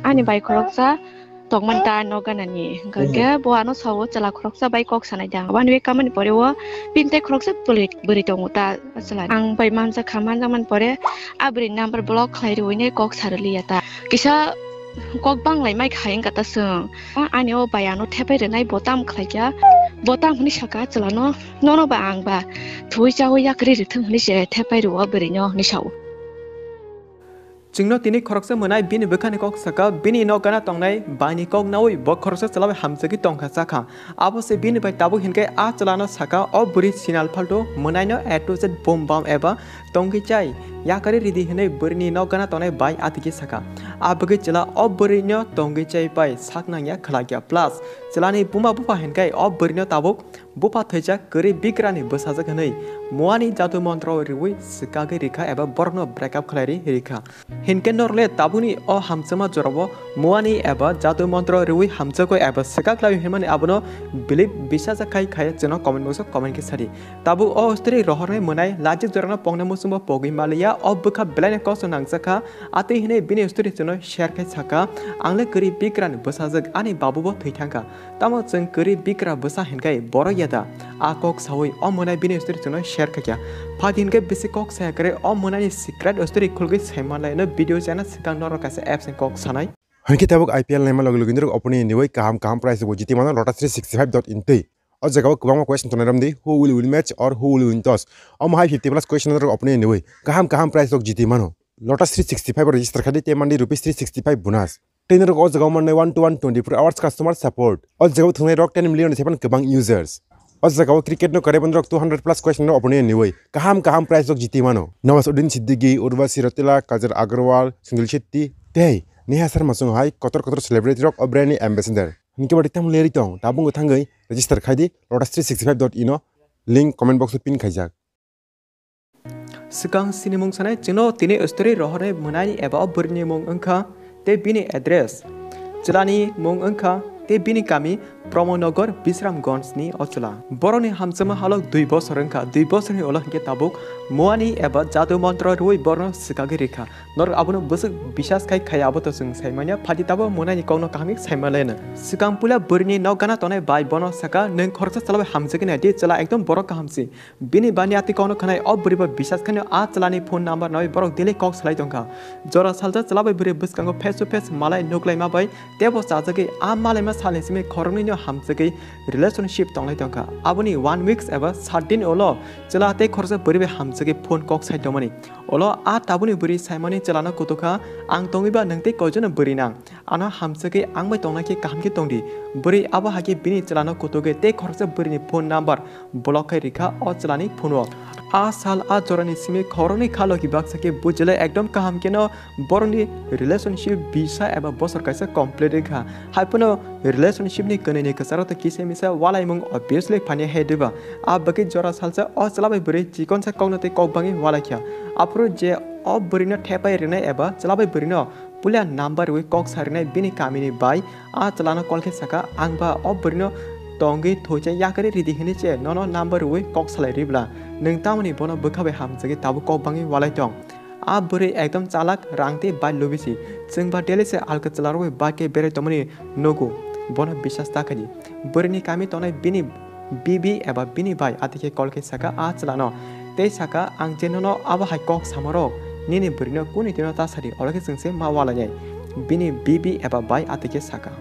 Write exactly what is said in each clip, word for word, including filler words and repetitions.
Ani bai khoroksa tongmani ta nok ganani. Hwnkha khe bo ano sao chwla khoroksa bai kok sanai da. Aboni bai kamani pore o bini tei khoroksa bwrwi, bwrwi tongo ta chwla. Ang bai manjak kha, manjakmani pore a bwrwi number block khlai rwui nai kok sa rwliya ta. Kisa kok banglai mai kha wngkha ta chwng. Ani o bai ano thepai rwnai bo tamo khlai kha, bo tamo hwnwi sakha chwla no, nono ba ang ba thuwi chaui yakarwi rwthwng hwnwi se thepai rwo bwrwi no hwnwi sao. Chwngno tini khoroksa mwnai bini bwkhani kok sakha, bini nok gana tongnai baini kok naui bo khoroksa chwla bai hamjagwi tongkha chakha. Abo se bini bai tabuk hinkhe a chwlano sakha, o bwrwi sinal phalto mwnaino A to Z bum bam eba tongwi chai yakarwi ridi hwnwi bwrwini nok gana tongnai bai atiki sakha. A bagwi chwla o bwrwino tongwi chai bai sak nangya khlakya, plus chwlani buma bupha hinkhe o bwrwino tabuk bupha thwijak kwrwi bigrani bwsajwk hwnwi muani jadu montro riui swkagwi rikha eba borokno break up khlairi rikha. Hinkhe norle tabukni o hamchwma jorao muani eba jadu montro riui hamjwkgo eba swkak laio hinmani abono believe bisajak khai khai chwngno comment box o comment khe sadi. Tabuk o story rohornai mwnai lajik jorano pongna muchungbo pogwi maliya, o bwkha belaino kosto nangjakha, atwi hinwi bini story chwngno share khai sakha, "Angle kwrwi bigrani bwsajwk ani babubo thwi thangkha." Tamo chwng kwrwi bikra bwsa hinkhe borok ya da? A kok saui o mwnai bini story chwngno share khaikha. Phadi hinkhe bisi kok saya kwrwi o mwnaini secret story khulgwi saimanlaino video chana swkang norok kaisa apps ni kok sanai. Hinkhe tabuk I P L naima logi logi norok opponent ni wi kaham kaham prize bo jiti mano Lotus three sixty five dot in twi. O jagao kwbangma question tongnai romdi, who will win match or who will win toss? Omo hai fifty plus question norok opponent ni wi kaham kaham prize rok jiti mano. Lotus three sixty five o register khadi te mandi rupees three sixty five bonus. Tei norok o jagao mannai one to one twenty four hours customer support. O jagao thwngnai rok ten million ni saipan kwbang users. O jagao cricket no karwi rok two hundred plus question no opponent ni wi kaham kaham prize rok jiti mano. Nawaz Uddin Siddiqui, Urvashi Rautela, Kajal Agrawal, Sunil Shetty tei Neha Sharma song hai kotor kotor celebrity rok o brand ni ambassador. Hinkhe bati tamo leri tong, tabung thangwi register khai di lotus three sixty five dot in o, link comment box o pin khaijak. Swkang sinimung sanai chwngno tini story rohornai mwnaini eba o bwrwini mung wngkha tei bini address, chwlani mung wngkha tei bini kami Pramodnagar Bisramganj ni o chwla. Borokni hamchwma halok dui bosor wngkha, dui bosorni ulo hinkhe tabuk muani eba jadu montro rwui borokno swkagwi rikha. Norok abono bwswk bisas khai khai abo to chwng saimanya, phadi tabuk mwnaini kokno kaham khe saimanlaino. Swkang puila bwrwini nok gana tongnai bai bono sakha, "Nwng khoroksa chwla bai hamjagwi nai di, chwla ekdom borok kaham si." Bini bani atwi kokno khwnai o bwrwi bo bisas khaino a chwlani phone number naui borok daily kok salai tongkha. Jora salsa chwla bai bwrwi bwskango face to face malai nuklaima bai teibo chajagwi a malaima salni simi khoroknwino hamjagwi relationship tonglai tongkha. Aboni one weeks eba saat din ulo chwla tei khoroksa bwrwi bai hamjagwi phone kok sai tongmani. Ulo a tabukni bwrwi saimani chwlano kutukha, "Ang tongwiba nwng tei koijono bwrwi nang? Ano hamjagwi ang bai tongna khe kaham khe tongdi." Bwrwi abo hai khe bini chwlano kutugwi tei khoroksa bwrwini phone number block khai rikha o chwlani phone o. A sal a jorani simi khoroknwi kha logi baksa khe bujilai ekdom kaham kheno borokni relationship bisa eba bosor kaisa complete wngkha. Haiphano relationship ni kwnwini kwcharo to kisa misa walaimung obviously phani hai diba. A bagwi jora salsa o chwla bai bwrwi chikonsa kokno tei kok bangwi walaikha. Aphuru je o bwrwino thepai rwnai eba chwla bai bwrwino puila number rwui kok sa rwnai bini kamini bai a chwlano call khe sakha, "Ang ba o bwrwino tongwi thoicha yakarwi ridi hwnwi se nono number rwui kok salai ribla, nwng tamoni bono bwkha bai hamjagwi tabuk kok bangwi walai tong?" A bwrwi ekdom chalak, rang tei bike lubisi. Chwng ba daily se alka chwla rwui bike khe berai tongmani nugo. Bono bisas ta khaidi. Bwrwini kami tongnai bini bibi eba bini bai atwi khe call khe sakha a chwlano. Tei sakha, "Ang je nono abo hai kok samarok, nini bwrwino kuni dino ta sadi, oro khe chwng se ma walainai." Bini bibi eba bai atwi khe sakha.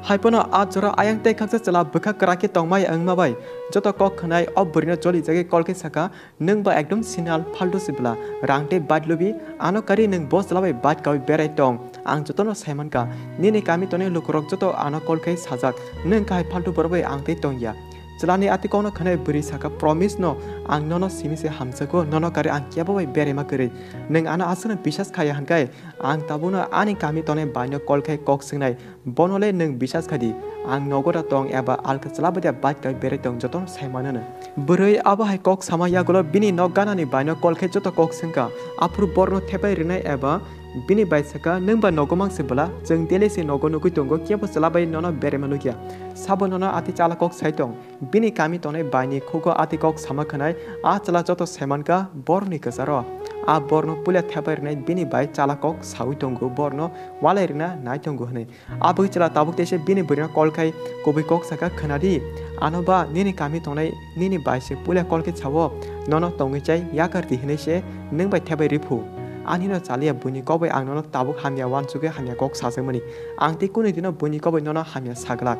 Haiphano a jora ayang tei khaksa chwla bwkha kwrak khe tongmai wngma bai joto kok khwnai o bwrwino jolijagwi call khe sakha, "Nwng ba ekdom sinal phaltu si bwla, rang tei bike lubi, ano kari nwng bo chwla bai bike kaui berai tong. Ang jotono saimankha, nini kami tonwi lukurok joto ano call khai sajak, nwng kahai phaltu borok bai ang tei tongya. Chwlani atwi kokno khwnai bwrwi sakha, 'Promise no ang nono simi se hamjakgo, nono kari ang kebo bai beraima kwrwi. Nwng ano aswkno bisas khaiya hwnkhai ang tabukno ani kami tongnai baino call khai kok swngnai. Bono le nwng bisas khai di, ang nogo da tong eba alka chwla bai da bike kaui berai tong jotono sai mano no.'" Bwrwi abo hai kok sama yagulo bini nok ganani baino call khai joto kok swngkha. Aphuru borno thepai rwnai eba bini bai sakha, "Nwng ba nogo mang se bwla? Chwng daily se nogo nugui tongo, kebo chwla bai nono beraima nukya. Sabo nono atwi chala kok sai tong?" Bini kami tongnai baini khugo atwi kok sama khwnai, a chwla joto saimankha borni kwcharo. A borno puila thepai rwnai bini bai chala kok saui tongo, borno walai rwna nai tongo hwnwi. Aboni chwla tabuk teisa bini bwrwino call khai kubui kok saka, "Khwnadi, ano ba nini kami tongnai nini bai se puila call khe sao, nono tongwi chai yakar di hinwi se nwng bai thebai riphu. Anino chaliya buini kok bai ang nono tabuk hamya uansukhe hamya kok sajakmani. Ang tei kunu dino buini kok bai nono hamya saglak."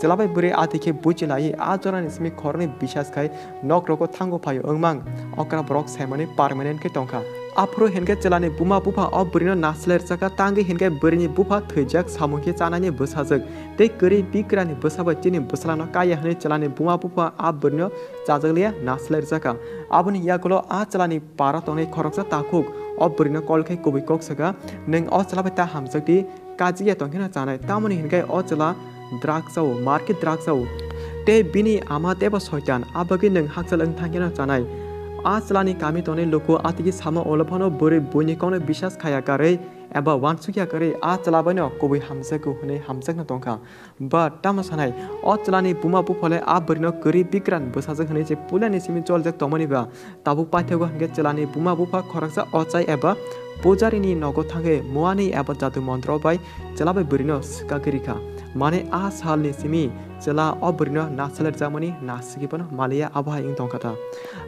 Chwla bai bwrwi ati khe buchi lai a jorani simi khoroknwi bisas khai nok rogo thango phaio wngmang okra borok saimani permanent khe tongkha. Aphuru hinkhe chwlani buma bupha o bwrwino naslai rwchakha, tangwi hinkhe bwrwini bupha thwijak samung khe chanani bwsajwk tei kwrwi bikrani bwsa bai chini bwsalano kaiya hwnwi chwlani buma bupha a bwrwino chajakliya naslai rwchakha. Aboni yagulo a chwlani para tongnai khoroksa takhuk o bwrwino call khai kubui kok saka, "Nwng o chwla bai ta hamjakdi, kajikya tongkheno chanai, tamoni hinkhe o chwla drugs o, market drugs o. Tei bini ama tebo soitan, abagwi nwng hakchal wng thangkheno chanai." A chwlani kami tongnai luku atigi sama ulo phano bwrwi buini kokno bisas khaya karwi eba uansukya karwi a chwla baino kubui hamjakgo hwnwi hamjakno tongkha. But tamo sanai, o chwlani buma buphole a bwrwino kwrwi bikran bwsajwk hwnwi se puilani simi choljak tongmani ba, tabuk paithago hinkhe chwlani buma bupha khoroksa ochai eba pujarini nogo thangwi muani eba jadu montro bai chwla bai bwrwino swkagwi rikha. Mane a salni simi chwla o bwrwino nasalai rwjakmani nasigwi phano maliya, abo hai wng tongkha ta.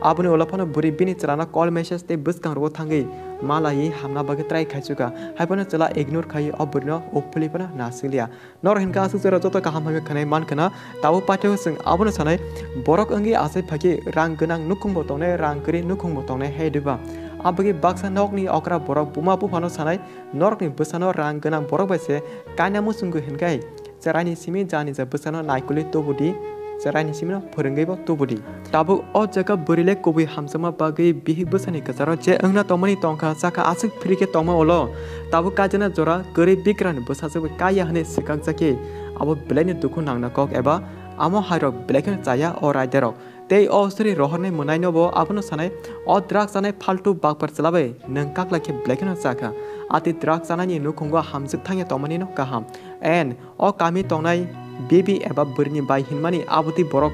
Aboni ulo phano bwrwi bini chwlano call, message tei bwskangrogo thangwi malaiwi hamna bagwi try khaichukha. Haiphano chwla ignore khaiwi o bwrwino uphilwi phano nasikliya. Norok hinkhe aswk jora joto kaham hamya khwnai mankha na, tabuk paithago chwng abono sanai, borok wngwi achai phaikhe rang gwnang nukhungbo tongnai, rang kwrwi nukhungbo tongnai hai diba? Abagwi baksa nokni okra borok buma buphano sanai, norokni bwsano rang gwnang borok bai se kaina muchungwi hinkhai chwraini simi jani ja bwsano naikolwi tubudi, chwraini simino phwrwngwibo tubudi. Tabuk o jaga bwrwi le kubui hamjakma bagwi bihik bwsani kwcharo je wngna tongmani tongkha, chakha aswk free khe tongma ulo. Tabuk kaijana jora kwrwi bikrani bwsajwk bai kaiya hwnwi swkakjakhe abo belaino dukhu nangna kok eba amo hairok belai kheno chaya o raidarok. Tei o suri rohornai mwnaino bo abono sanai, o drugs chanai phaltu bakpar chwla bai nwng kaklai khe belai kheno chakha. Ati drugs chanani nukhungo hamjwk thangya tongmanino kaham. And o kami tongnai bibi eba bwrwini bai hinmani abotwi borok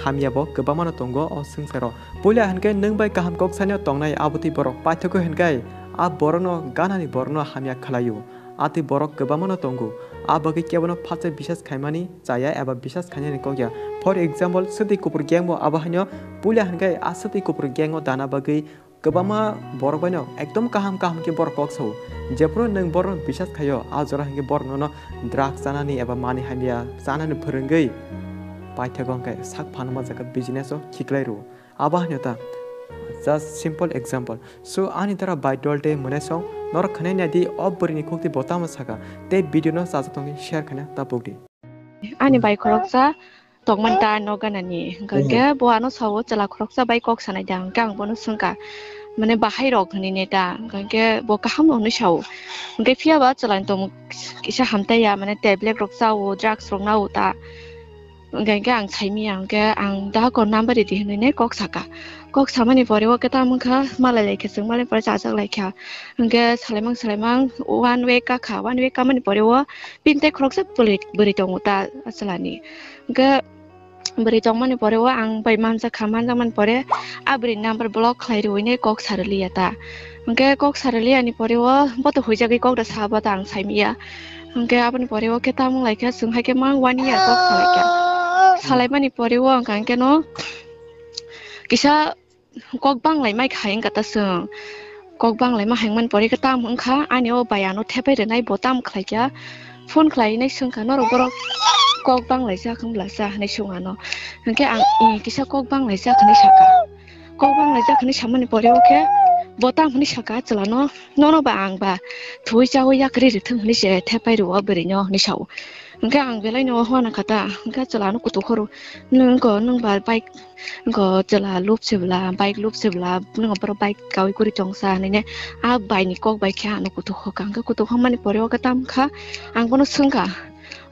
hamyabo kwbangmano tongo o swngcharo. Puila hinkhe nwng bai kaham kok sanio tongnai abotwi borok paithago hinkhe a borokno ganani borokno hamya khlaio. Atwi borok kwbangmano tongo, a bagwi kebono phatsa bisas khaimani chaya eba bisas khainani kokya. For example, swtwi kupur gang bo abo haino puila hinkhe a swtwi kupur gang o dana bagwi kwbangma borok baino ekdom kaham kaham khe borok kok sao. Jephuru nwng borokno bisas khaio, a jora hinkhe borok nono drugs chanani eba mani hamya chanani phwrwngwi paithago hinkhe sak phanma jaga business o khiklai rwo. Abo haino ta, just simple example. So, ani dara bai dol de mwnai song, norok khwnai nai di o bwrwini khukti bo tamo saka, tei video no chajak tongdi share khaina ta pokdi. Ani bai khoroksa tongmani ta nok ganani, hwnkha khe bo ano sao chwla khoroksa bai kok sanai da, hwnkhe ang bono swngkha, mane bahai rok hwnwi ne ta, hwnkha khe bo kaham no hwnwi sao, hwnkhe phiya ba chwla ni tongmung kisa hamtaiya, mane tablet rok chao, drugs rok nao ta. Hwnkhe ang saimanya, hwnkhe ang dahakor number ridi hwnwi ne kok saka. Kok samani pore o khe tamo wngkha, malai lai khe chwng mani pore chajak lai kha. Hwnkhe salaimang salaimang one week kakha, one week kamani pore o bini tei khoroksa bwrwi, bwrwi tongo ta a chwlani. Hwnkhe bwrwi tongmani pore o ang bai manjak kha, manjakmani pore a bwrwi number block khlai rwui ne kok sa rwliya ta. Hwnkhe kok sa rwliya ni pore o bo to huijagwi kok da sa, bo to ang saimanya. Hwnkhe aboni pore o khe tamo lai kha, chwng hai khe mang one year kok salai kha. Salaimani pore o hwnkha hwnkhe no kisa kok bang lai mai kha hwnkha ta chwng. Kok bang lai ma hwnkmani pore khe tamo wngkha, ani o bai ano thepai rwnai bo tamo khlai kha. Phone khlai nai swngkha, "Norok borok kok bang lai jak wng bla cha?" hwnwi swng ano. Hwnkhe ang, "Ee, kisa kok bang lai jak," hwnwi sakha. Kok bang lai jak hwnwi samani pore o khe bo tamo hwnwi sakha chwla no, "Nono ba ang ba thwi chaui yakarwi rwthwng," hwnwi se thepai rwo bwrwi no hwnwi sao. Hwnkhe ang belai no hwana kha ta, hwnkhe chwla no kutuk horo, "Nwng ko nwng ba bike ko chwla lub se bla, bike lub se bla, nwng borok bike kaui kwrwi tong sa," hwnwi ne a bai ni kok bai khe ano kutuk hoka. Hwnkhe kutuk homani pore o khe tamo kha, ang bono swngkha,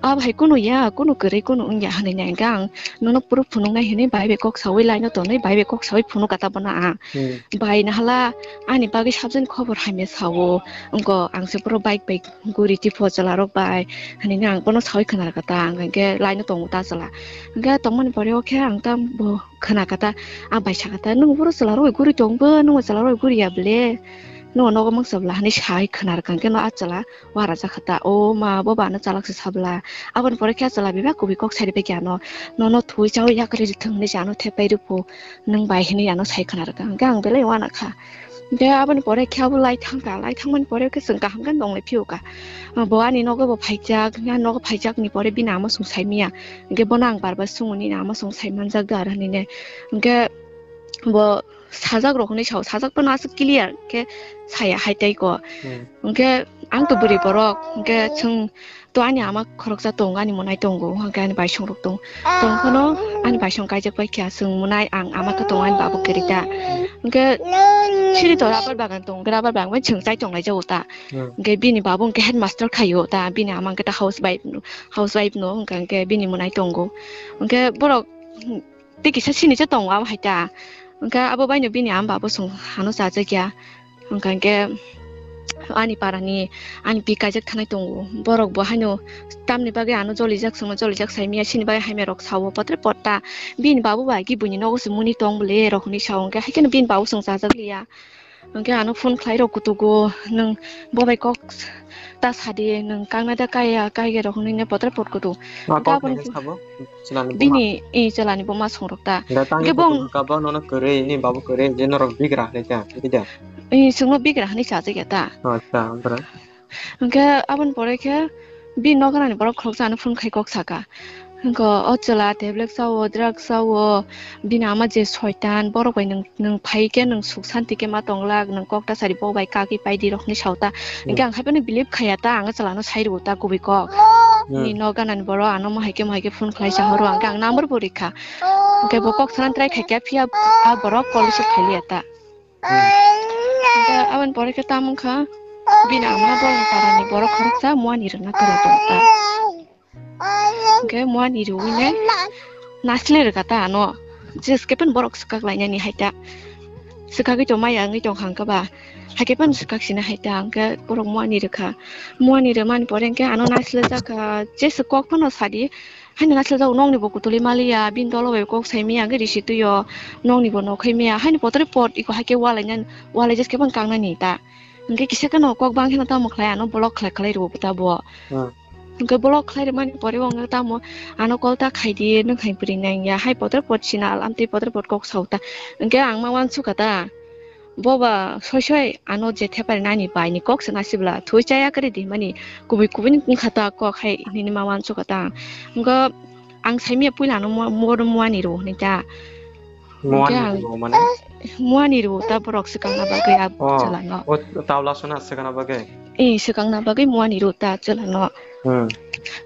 Abo hai kunu ya, kunu kwrwi kunu wngya hinwi nai hwnkhe ang nono phuru phunuknai hinwi bai bai kok saui line-o tonwi bai bai kok saui phunuk kha ta bono ang. Hmm. Bai nahala ani bagwi sabjani khobor hamya sao, wngkha ang se phuru bike bai guri tipo chwla rok bai hinwi ang bono saui khna rwkha ta, ang hwnkhe line-o tongo ta chwla. Hwnkhe tongmani pore o khe ang ta bo khna kha ta, ang bai sakha ta, "Nwng phuru chwla rok bai guri tong bo, nwng chwla rok bai guri ya ble, nwng nogo mangsa bla?" hinwi sai khna rwkha, hwnkhe no a chwla uara jakha ta, "O ma, bo ba ano chalak se sabla." Aboni pore khe a chwla bebak kubui kok sai rwbaikha ano, "Nono thwi chaui yakarwi rwthwng hinwi se ano thepai rwphu, nwng bai," hinwi ano sai khna rwkha. Hwnkhe ang belai uana kha. Hwnkhe aboni pore khe abo lai thangkha, lai thangmani pore khe chwng kaham khe tonglai phiyokha. Bo ani nogo bo phaijak, ani nogo phaijakni pore bini ama chwng saimanya. Hwnkhe bono ang bar bar swngo, "Nini ama chwng saimanjak da?" ar hinwi ne. Hwnkhe bo sajak rok hinwi sao, sajak phano aswk clear khe saya hai tei ko. Hmm. Hwnkhe ang to bwrwi borok, hwnkhe chwng to ani ama khoroksa tongo, ani monai tongo, hwnkhe ani baisong rok tong, tong phano ani baisong kaijak pai kha, chwng monai ang ama khe tongo, ani babu kwrwi ta. Hwnkhe siri to rubber bagan tongo, rubber bagan bai chwng chai tong lai jago ta. Hmm. Hwnkhe bini babu hwnkhe headmaster khaio ta, bini ama hwnkhe ta house wife no, house wife no, hwnkhe bini monai tongo. Hwnkhe borok tei kisa sini se tongo abo hai ta. Hwnkhe abo baino bini ama bo chwng ano chajakya. Hwnkha hwnkhe ani parani ani pi kaijak thanai tongo. Borok bo haino tamni bagwi ano jolijak chwngno jolijak saimanya, sini bagwi hamya rok sao potre potta. Bini babu bai ki buini nogo se muni tong bwle rok hinwi sao, hwnkhe haikheno bini babu chwng chajak liya. Hwnkhe ano phone khlai rok kutugo, "Nwng bo bai kok ta sadi, nwng kangna da kaya, kaya rok," hwnwi ne potre pot kutu. Ma hwnkhe kok aboni hwnwi sabo? Chwlani buma? Bini, i, chwlani buma songrok ta. Da tangwi hwnkhe kutu bong hwnkha bo nono kwrwi, ni babu kwrwi, je norok bigra hinwi ta, hinwi da? I, chwngno bigra hinwi chajak ya ta. Acha, ompora. Hwnkhe aboni pore khe bini nogo nani borok khoroksa ano phone khai kok saka. Hwnkhe o chwla tablet chao, drug chao, bini ama je soitan, borok bai nwng, nwng phai khe nwng suk santi khe ma tong glak, nwng kok ta sari bo bai kagwi pai di rok hinwi sao ta. Hmm. Hwnkhe ang hai phano believe khaiya ta, ang chwla no sai rwo ta kubui kok. Hmm. Ni nogo nani borok ano mo hai khe mo hai khe phone khlai sa horo, hwnkhe ang number bo rikha. Hwnkhe bo kok sana try khai khe phiya a borok call receive khai liya ta. Hmm. Hwnkhe aboni pore khe tamo wngkha, bini ama bolni parani borok khoroksa muani rwna kwrwi tong ta. Hwnkhe muani rwui ne nasle rwkha ta ano. Jeske pen borok swkak lainani hai ta. Swkagwi tong maya wngwi tong kha hwnkhe ba. Hai khe pen swkak sina hai ta hwnkhe borok muani rwkha. Muani rwmani pore hwnkhe ano nasle jakha, jesa kok phano sadi. Haino nasle jago nokni bo kutuli maliya, bini dolo bai kok saimanya hwnkhe risi twiyo, nokni bo nokhaimaya. Haino potre pot iko hai khe walainani, walai jeske pen kangnani ta. Hwnkhe kisa kheno kok bang kheno tamo khlai ano block khlai khlai rwo ta bo. Hmm. Hwnkhe block khlai rwmani pore o wngkha tamo ano call ta khai di, nwng hai bwrwi nang ya, hai potre pot sina alam tei potre pot kok sao ta. Hwnkhe ang ma uansukha ta. Bo ba soi soi ano je thepari nani bai ni kok se nasibla thwi chaya kari di mani kubui kubui ni wngkha ta kok hai nini ma uansukha ta. Hwnkhe ang saimanya puila ano mo-, mo-, muani rwo hinwi ta. Muani hwnkhe ang rwo mane? Muani rwo ta borok swkangna bagwi a Oh, chwla no. O tawla sona swkangna bagwi? Eh, swkangna bagwi muani rwo ta chwla no. Hmm.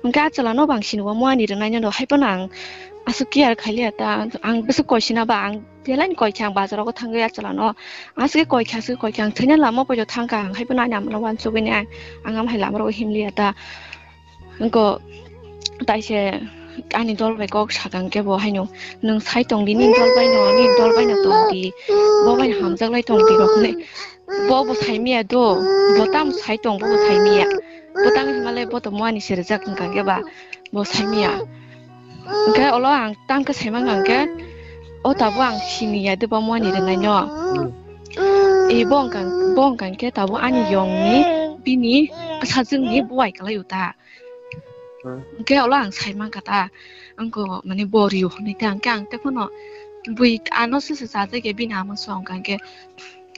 Hwnkhe a chwla no bang sini o muani rwnai no hai phano ang aswk care khailiya ta, ang bwswk koi sina ba ang belai ni koi khe ang bazar o thangwi a chwla no aswk koi khe aswk koi khe ang thwina lama poito thangkha ang hai phano ani ama no uansugwi ni ang, ang ama hai lama rogo himliya ta. Hwnkhe taise ani dol bai kok sakang khe bo haino, "Nwng sai tong di nini dol bai no, nini dol bai no tong di, bo bai no hamjak lai tong di," rok hinwi. Bo bo saimanya do, bo tamo sai tong, bo bo saimanya. Bo tang hinmale bo to muani se rwjak hwnkha khe ba, bo saimanya. Hwnkhe olo ang tang khe saimang kha hwnkhe, o tabuk ang siniya de bo muani rwnai no. Hmm. E bo wngkha, bo wngkha khe tabuk ani yong ni bini bwsajwk ni buai kwlai o ta. Hmm. Hwnkhe olo ang saimang kha ta, ang ko mane bo rio hinwi ta, hwnkhe ang tei phano bui ano se se chajak ya bini ama song hwnkha hwnkhe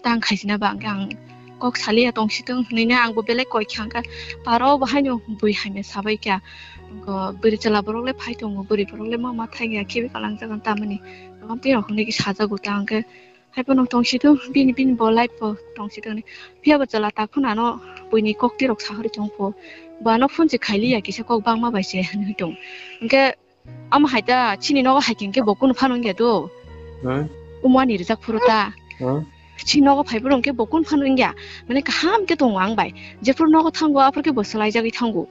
tang khaisina ba hwnkhe ang kok saliya tong si tong hinwi no ang bo belai koi kha hwnkhe paro bo haino bui hamya sabai kha. Ang ko bwrwi chwla borok le phai tongo, bwrwi borok le ma ma thang ya khibi kalang jagan tamani. Tamo tei rok hinwi khe sajago ta hwnkhe. Hai phano tong si thung, bini, bini bo life bo tong si thung ni. Phiya bo chwla ta phano ano buini kok twi rok sahori tong pho. Bo ano phone se khai liya kisa kok bangma bai se hinwi thung. Hwnkhe omo hai ta chini nogo hai khe bo kunu phano wngya do. Hmm? Omo ani rijak phuru ta. Hmm? Chini nogo phai phuru hwnkhe bo kunu phano wngya. Mane kaham khe tongo ang bai. Jephuru nogo thango aphuru khe bo swlai jagwi thango.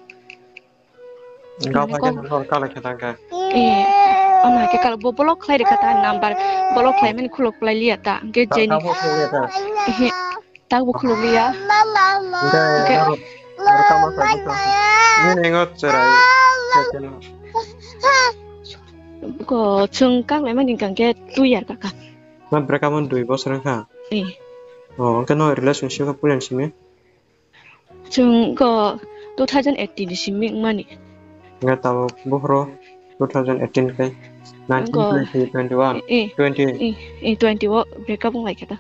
Gao Mane phai khe kok- nang hor kala khe tang kha. Eh, ano hai khe kal-, bo block khlai rikha ta number, block khlai mani khulok khlai liya ta, hwnkhe Ka-, jeni. Kabo khe liya ta. Ehe, takbo khulok liya. Hwnkhe Hwnkhe norok, norok kama khlai bwkha. Nini engo chwrai. Ko chwng kak lai mani hwnkha hwnkhe two year kaka. Ma break up on dui bosor wngkha? Eh. Oh, hwnkhe no relationship khe puila ni simi? Chwng go two thousand eighteen ni simi wngmani. Hwnkhe tabuk buphuru two thousand eighteen khe nineteen, Go. twenty, twenty-one, Eh, eh, twenty. Eh, eh, twenty o break up wng lai khe ta.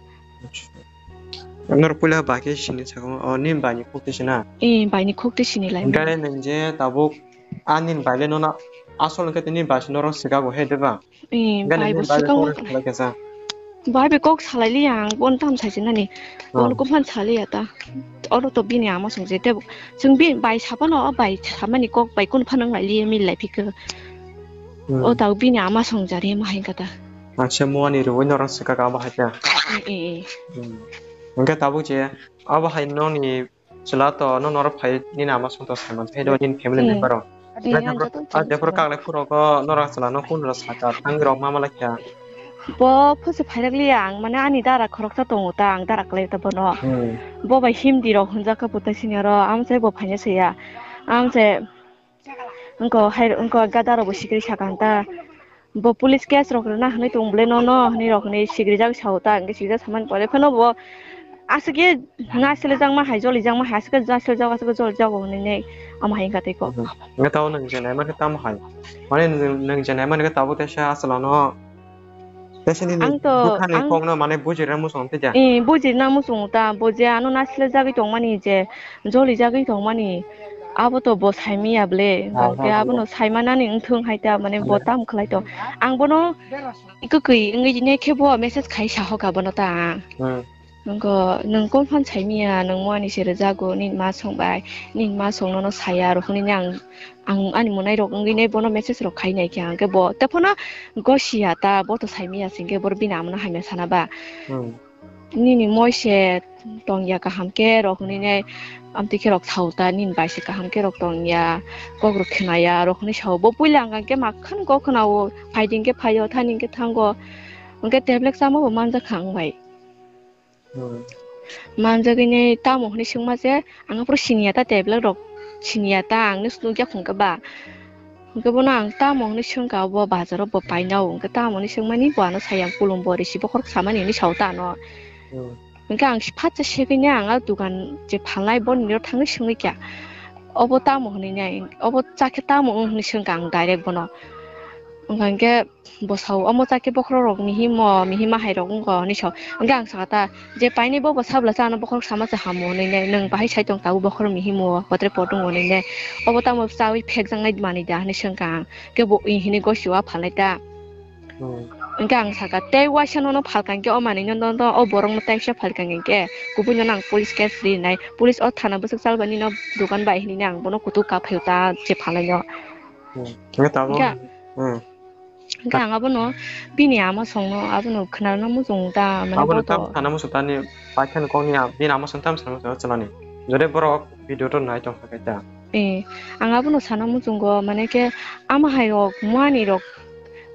Norok puila bai khe sini sakha, o nini bai ni khuk twi sina? Eh, bai ni khuk twi sini lai. Hwnkhe nwng je tabuk a nini bai le nono asol hwnkhe tini bai se norok swkabo he de ba? Eh, Gana bai bo nini bai swkang kok ma. Salai khe sa? Bai bai kok salai liya ang, bon tam sai sinani. Oh. Bon kok phan salai ya ta. Oro to bini ama song je tebo. Chwng bi bai saphano, o bai samani kok bai kun phan nang lai liya mil lai phikhe. Hmm. O tau bini ama song jari ma hai kata. Acha, muani rwi norok swkak abo hai khe. Eh, eh, eh. Hmm. Hwnkhe tabuk je abo hai nokni chwla to no norok phai nini ama song to sai man, hai do nini family Hmm. member rok. Eh, Hwnkhe ang joto ah, tei jephuru phai. Kaklai phuru ko norok chwla no kun rok saka thang rok ma mala kya. Bo phose phairak liya ang, mane ani dara khoroksa tongo ta, ang dara kwlai ta bono. Hmm. Bo bai Hindi rok hwnjak kha bo ta sini oro, amchai bo phaina saya. Amchai Wngkha hai, wngkha gada rok bo sikiri sakha ta. Bo police case rok rwna hinwi tong bwle nono hinwi rok hinwi sikiri jak sao ta, hwnkhe sikiri jak samani pore phano bo aswk khe naisle jakma hai, joli jakma hai, aswk khe naisle jak, aswk khe joli jago hinwi nai ama hai wngkha tei kok. Wngkhe tamo nwng je naima khe tamo hai? Mane nwng, nwng je naima khe tabuk teisa achwla no Tei sini ni Ang to, bwkhani ang kokno mane bujirna muchung tei da? Eh, bujirna muchung ta, bo je ano naisle jagwi tongmani je, joli jagwi tongmani, abo to bo saimiya ble, Ah, hwnkhe ah, ah, abono ah. Saimanani wngthung hai ta, mane bo Hmm. tam khlai tong. Ang bono kwkwi wngwi ne khe bo message khai sa hoka bono ta. Hmm. Nokho nwng kon phan saimiya, nwng mo ani se rwjago, nini ma song bai, nini ma song nono saya, aro hwnwi ang, ang ani monai rok wngwi ne bono message rok khai nai khe, ang khe bo, tei phano Gosia ta, bo to saimiya singkhe bor bini amono hamya sana ba. Hmm. Nini moi se tongya kaham khe rok hinwi nai amtwi khe rok sao ta, nini bai se kaham khe rok tongya, kok rok khnaya, rok hinwi sao. Bo puila ang khe makhan kok khnao, phaiding khe phaio, thani khe thango. Hwnkhe tablet chama bo manjak kha ang bai. Hmm. Manjagwi nai tamo hwnwi swngma se, ang aphuru siniya ta tablet rok, siniya ta ang nw nukya khungkhe ba. Hwnkhe bono ang tamo hwnwi swngkha, obo bazaro bo painao, hwnkhe tamo hwnwi swngmani bo ano saya, ang kulumbo risi bokhorok samani hwnwi sao ta ano. Hmm. Hwnkhe ang phatsa segwini ang a dukan je phalnai boni niro thangwi swngwi kha, obo tamo hwnwi nai, obo chakhe tamo wng hwnwi swngkha ang direct bono. Wngkha hwnkhe, Bo sao, omo chakhe bokhorok rok mihimo, mihima hai rok wngkha, hwnwi sao. Hwnkhe ang sakha ta, je painwi bo, bo sabla chano bokhorok sama se hamo hwnwi nai, nwng bahai sai tong tabuk bokhorok mihimo, kotre potongo hwnwi nai. Obo tamo chaui phekjaknai manwi da hwnwi swngkha ang. Khe bo ih hwnwi gosio a phalnai ta. Hmm. Hwnkhe ang sakha, tei waisa nono phalkha hwnkhe o manwi no, no, no, o borok no tei waisa phalkha hwnkhe, kubui no ang police case rinai. Police o thana bwswk chalbani no dukan bai hwnwi nai ang bono kutuk kaphai ta je phalnai no. Hmm. Hwnkhe tabuk. Hwnkhe Hmm. Hwnkhe ang abono bini ama songno abono khwnarwna muchungo ta, mane Abono boto tam sana muchung tani, paithani kokni a-, bini ama song tam sana muchungo chwlani. Jore borok video to nai tongkha khe ta. Eh, ang abono sana muchungo, mane khe ama hai rok, muani rok,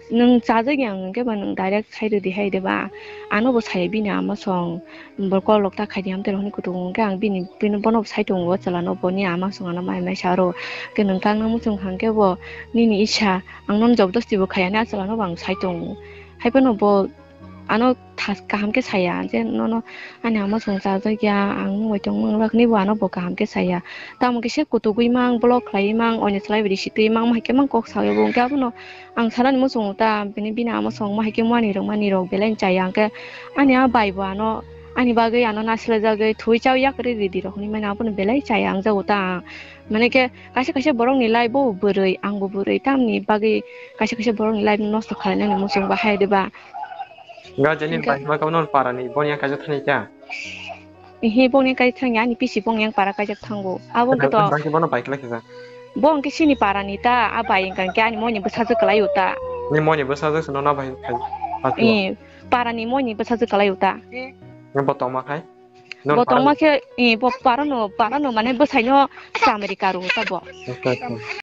nwng chajak ya hwnkhe ba nwng direct sai rwdi hai de ba, ano bo sai bini ama song. Bo kolok ta khaidi hamtei rok hwnwi kutung hwnkhe ang bini, bini bono sai tongo chwla no, boni ama song ano mai mai sa aro. Khe nwng tangna muchung hwnkhe bo nini isa, ang nono jabardasti bo khaiya, ani a chwla no bo ang sai tongo. Hai phano bo ano thas kaham khe saya je nono ani ama song chajak ya, ang nwng bai tongmani bagwi bo ano bo kaham khe saya. Tamo khe se kutugwi mang, block khlaiwi mang, oino chwlai bai risi twi mang, ma hai khe mang kok sawi bo hwnkhe abono ang sanani muchungo ta, bini, bini ama song ma hai khe muani rwmani rok belai chaya, hwnkhe ani a bai bo ano, ani bagwi ano nasilajagwi thwi chaui yakarwi ridi rok hinwi mano, abono belai chaya wngjago ta ang. Mane khe kaisa kaisa borokni life bo bwrwi, ang bo bwrwi, tamni bagwi kaisa kaisa borokni life no nosto khlainani muchung bahai de ba. Ga jani Hwnkhe bai ma kamno parani boni yang kaisa thani kya? Ehe, bongni kai thangya, ani pisi bongni yang para kaijak thango. Abo hwnkhe to Bangke bono bai khlai khe ja. Bo hwnkhe sini parani ta, a bai hwnkha hwnkhe ani moini bwsajwk kwlai o ta. Ni moini bwsajwk se nono bai khai. Eh, parani moini bwsajwk kwlai o ta. Ni bo tongma khai? Bo tongma khe, eh, bo parano, parano mane bwsaino chamri karo ta bo. Acha, acha.